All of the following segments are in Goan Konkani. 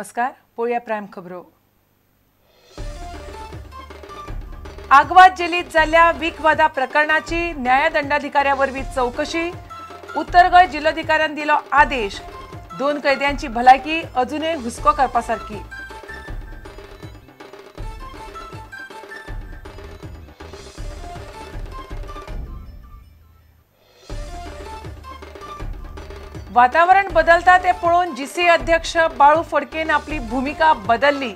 नमस्कार, पळोवया प्रायम खबरो. आगवाद जेलीत जाल्ल्या विखबादा प्रकरणाची न्यायदंडाधिकाऱ्या वरवीं चवकशी. उत्तर गोंय जिल्लोधिकाऱ्यान दिलो आदेश. दोन कैद्यांची भलायकी अजूनय हुस्को करपा सारकी. वातावरण बदलता ते पळोवन जीसीए अध्यक्ष बाळू फडकेन आपली भूमिका बदलली.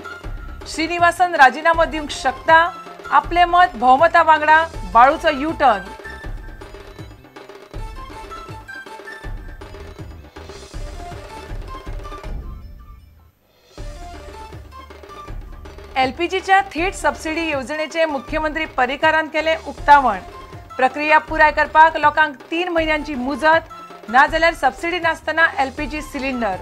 श्रीनिवासन राजीनामो दिवंक शकता, आपले मत भोवमता वांगडा, बाळूचो यू टर्न. एलपीजीच्या थेट सबसिडी येवजणेचे मुख्यमंत्री पर्रीकारान केले उक्तावण. प्रक्रिया पुराय करपाक लोकांक 3 म्हयन्यांची मुजत, नाजाल्यार सबसिडी नासतना एलपीजी सिलिंडर.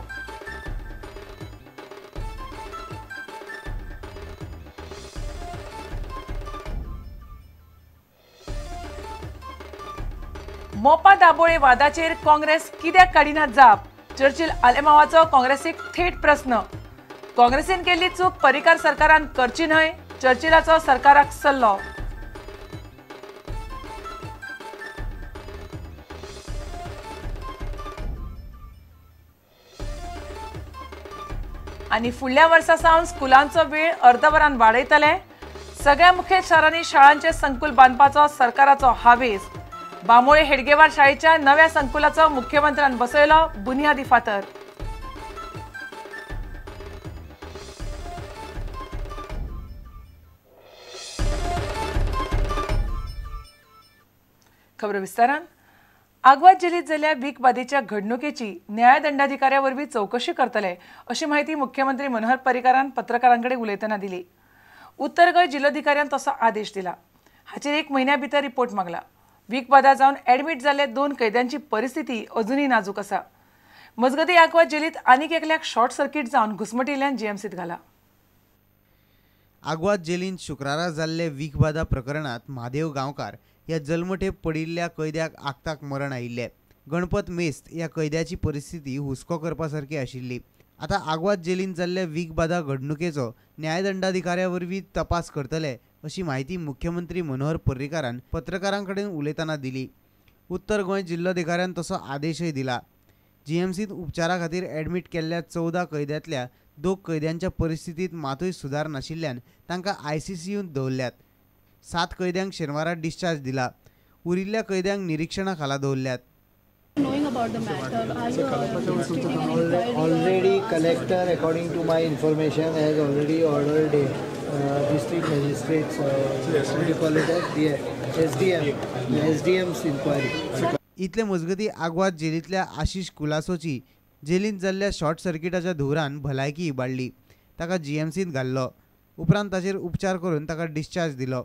मोपा दाबोळे वादाचेर काँग्रेस कित्याक काडिना जाप? चर्चिल आलेमावाचो काँग्रेसीक थेट प्रस्न. काँग्रेसीन केल्ली चूक पर्रीकार सरकारान करची न्हय, चर्चिलाचो सरकाराक सल्लो. आनी फुडल्या वर्सा सावन स्कुलांचो वेळ अर्द वरान वाडयतले. सगळ्या मुखेल शारांनी शाळांचे संकुल बांदपाचो सरकाराचो हावेस. बांबोळे हेडगेवार शाळेच्या नव्या संकुलाचो मुख्यमंत्र्यान बसयलो बुनियादी फातर. खबर विस्तारान. आगवाद जेलीत जाल्ल्या विखबादेच्या घडणुकेची न्यायदंडाधिकाऱ्या वरवीं चवकशी करतले अशी माहिती मुख्यमंत्री मनोहर पर्रीकारान पत्रकारांकडे उलयतना दिली. उत्तर गोंय जिल्लोधिकाऱ्यान तसो आदेश दिला. हाचेर 1 म्हयन्या भितर रिपोर्ट मागला. विखबादा जावन ॲडमीट जाल्ल्या 2 कैद्यांची परिस्थिती अजूनय नाजूक आसा. मजगतीं आगवाद जेलीत आनीक एकल्याक शॉर्ट सर्किट जावन घुसमटिल्ल्यान जीएमसीत घाला. आगवाद जेलींत शुक्रारा जाल्ले विखबादा प्रकरणांत म्हादेव गांवकार ह्या जल्मठेप पडिल्ल्या कैद्याक आक्ताक मरण आयिल्लें. गणपत मेस्त ह्या कैद्याची परिस्थिती हुस्को करपा सारकी आशिल्ली. आतां आगवाद जेलींत जाल्ल्या विखबादा घडणुकेचो न्यायदंडाधिकाऱ्या वरवीं तपास करतले अशी माहिती मुख्यमंत्री मनोहर पर्रीकारान पत्रकारां कडेन उलयतना दिली. उत्तर गोंय जिल्लोधिकाऱ्यान तसो आदेशय दिला. जीएमसींत उपचारा खातीर ॲडमीट केल्ल्या 14 कैद्यांतल्या 2 कैद्यांच्या परिस्थितींत मातूय सुदार नाशिल्ल्यान तांकां आयसीसीयूंत दवरल्यात. 7 कैद्यांक शेनवारा डिस्चार्ज दिला. उरिल्ल्या कैद्यांक निरीक्षणा खाला दवरल्यात. Already collector, according to my information, has already ordered a district magistrates, what do you call it as? SDM, SDM's inquiry. इतले मजगती आगवाद जेलींतल्या आशिष कुलासोची जेलींत जाल्ल्या शॉर्ट सर्किटाच्या धुंवरान भलायकी इबाडली. ताका जीएमसींत घाल्लो. उपरांत ताचेर उपचार करून ताका डिस्चार्ज दिलो.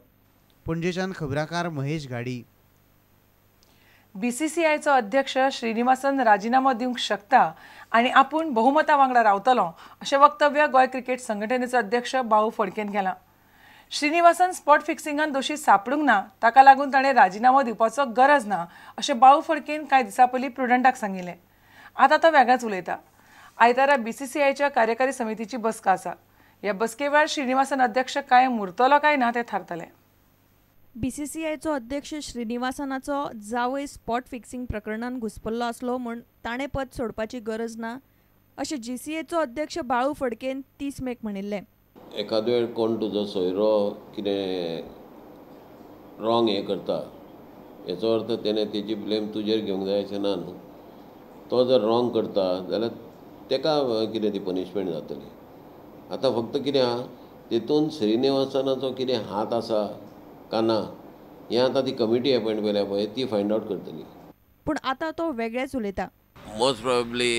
पणजेच्यान खबराकार महेश घाडी. बीसीसीआयचो अध्यक्ष श्रीनिवासन राजीनामो दिवंक शकता आनी आपूण बहुमता वांगडा रावतलो अशें वक्तव्य गोंय क्रिकेट संघटनेचो अध्यक्ष बाळू फडकेन केलां. श्रीनिवासन स्पॉट फिक्सिंगान दोशी सापडूंक ना, ताका लागून ताणें राजीनामो दिवपाचो गरज ना अशें बाळू फडकेन कांय दिसां पयलीं प्रुडंटाक सांगिल्लें. आतां तो वेगळेंच उलयता. आयतारा बीसीसीआयच्या कार्यकारी समितीची बसका आसा. ह्या बसके वेळार श्रीनिवासन अध्यक्ष कायम उरतलो काय ना तें थारतलें. बीसीसीआयचो अध्यक्ष श्रीनिवासनाचो जावय स्पॉट फिक्सिंग प्रकरणान घुसपल्लो आसलो म्हूण ताणें पद सोडपाची गरज ना अशें जीसीएचो अध्यक्ष बाळू फडकेन 30 मेक म्हणिल्लें. एखादो वेळ कोण तुजो सोयरो कितें रॉंग हें करता हेचो अर्थ तेणें तेजी ब्लेम तुजेर घेवंक जाय अशें ना न्हू. तो जर रॉंग करता जाल्यार तेका कितें ती पनिशमेंट जातली. आतां फक्त कितें आहा तितून श्रीनिवासनाचो कितें हात आसा का ना हें आतां ती कमिटी अपॉयंट केल्या पळय ती फायंड आवट करतली. पूण आतां तो वेगळेच उलयता. Most probably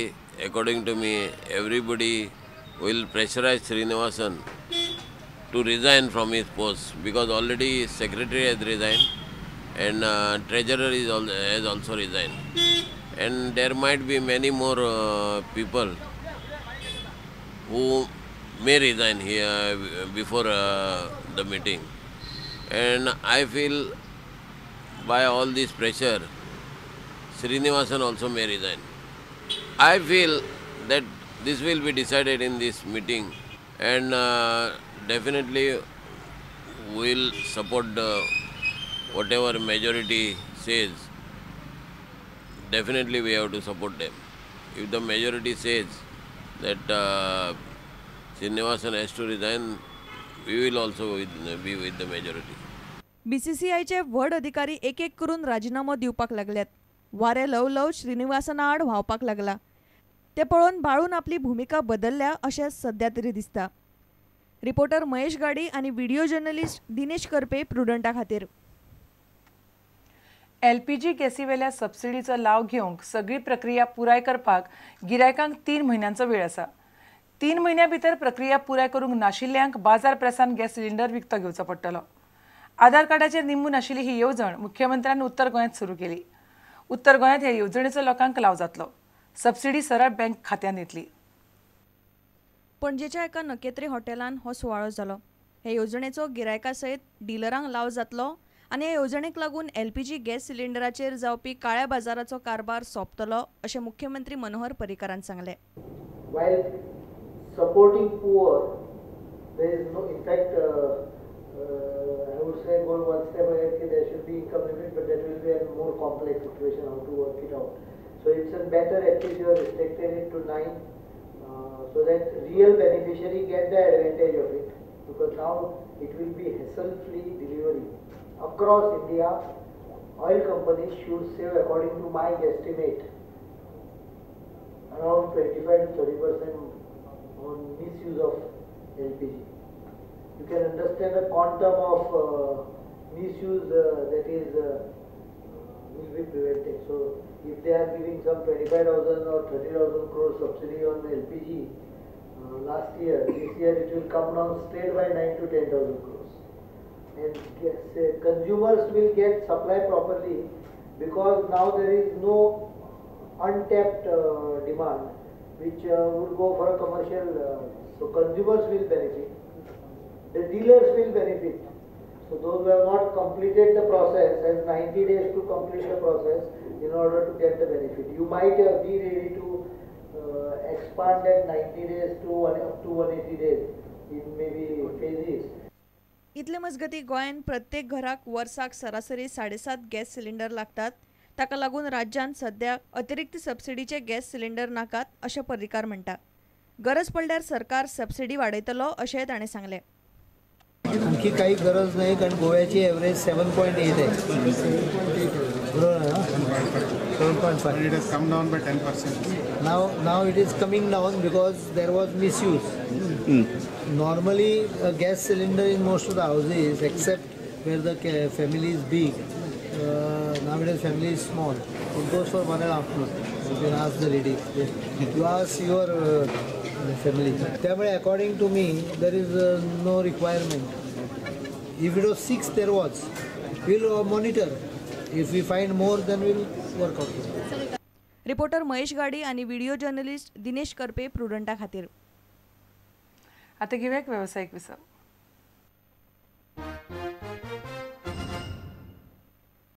according to me everybody will pressurise Srinivasan to resign from his post because already secretary has resigned and treasurer has also resigned and there might be many more people who may resign here before the meeting. And I feel by all this pressure, Srinivasan also may resign. I feel that This will be decided in this meeting and definitely will support the whatever majority says. Definitely we have to support them. If the majority says that Srinivasan has to resign, we will also be with the majority. BCCIचे व्हड अधिकारी एक एक करून राजीनामो दिवपाक लागल्यात. वारें ल्हव ल्हव श्रीनिवासना आड व्हांवपाक लागला. ते पळोवन बाळून आपली भुमिका बदलल्या अशें सद्या तरी दिसता. रिपोर्टर महेश गाडी आनी व्हिडिओ जर्नलिस्ट दिनेश करपे, प्रुडंटा खातीर. एलपीजी गॅसीवेल्या सबसिडीचो लाव घेवंक सगळी प्रक्रिया पुराय करपाक गिरायकांक 3 म्हयन्यांचो वेळ आसा. 3 म्हयन्यां भितर प्रक्रिया पुराय करूंक नाशिल्ल्यांक बाजार प्रेसान गॅस सिलिंडर विकतो घेवचो पडटलो. आधार कार्डाचेर निंबून आशिल्ली ही येवजण मुख्यमंत्र्यान उत्तर गोंयांत सुरू केली. उत्तर गोंयांत हे येवजणेचो लोकांक लाव जातलो. सबसिडी सरळ बँक खात्यांत येतली. पणजेच्या एका नकेत्री हॉटेलान हो सुवाळो जालो. हे येवजणेचो गिरायका सयत डिलरांक लाव जातलो आनी हे येवजणेक लागून एलपीजी गॅस सिलिंडराचेर जावपी काळ्या बाजाराचो कारभार सोंपतलो अशें मुख्यमंत्री मनोहर पर्रीकारान सांगलें. While supporting poor, there is no, in fact, I would say go one step ahead, there should be income limit, but that will be a more complex situation how to work it out. So it's a better at least you have restricted it to 9, so that real beneficiary get the advantage of it, because now it will be hassle-free delivery. Across India, oil companies should save, according to my estimate, around 25 to 30% on misuse of LPG. You can understand the quantum of misuse that is will be prevented. So if they are giving some 25,000 or 30,000 crore subsidy on LPG last year, this year it will come down straight by 9 to 10,000 crores. And consumers will get supply properly, because now there is no untapped demand which would go for a commercial. So consumers will benefit, the dealers will benefit. So those who have not completed the process has 90 days to complete the process in order to get the benefit. You might be ready to expand that 90 days to up to 180 days in maybe phases. इतले मजगती गोंयांत प्रत्येक घराक वर्साक सरासरी 7.5 गॅस सिलिंडर लागतात. ताका लागून राज्यांत सद्या अतिरिक्त सबसिडीचे गॅस सिलिंडर नाकात अशें पर्रीकार म्हणटा. गरज पडल्यार सरकार सबसिडी वाडयतलो अशेंय ताणें सांगलें. आणखी काही गरज नाही, कारण गोव्याची एव्हरेज 7.8 आहे, बरोबर ना? 7.5. It has come down by 10%. Now it is coming down because there was misuse. Normally a gas cylinder in most of the houses, except where the family is big, nowadays family is small, it goes for 1.5 months. You can ask the ladies, you ask your family. त्यामुळे according to me there is no requirement. If it was 6 there was, we'll monitor. If we find more then we'll work out. Reporter Mahesh Gadi आणि व्हिडिओ जर्नलिस्ट दिनेश करपे, प्रुडंटा खातीर. आता घेऊया एक व्यावसायिक विसव.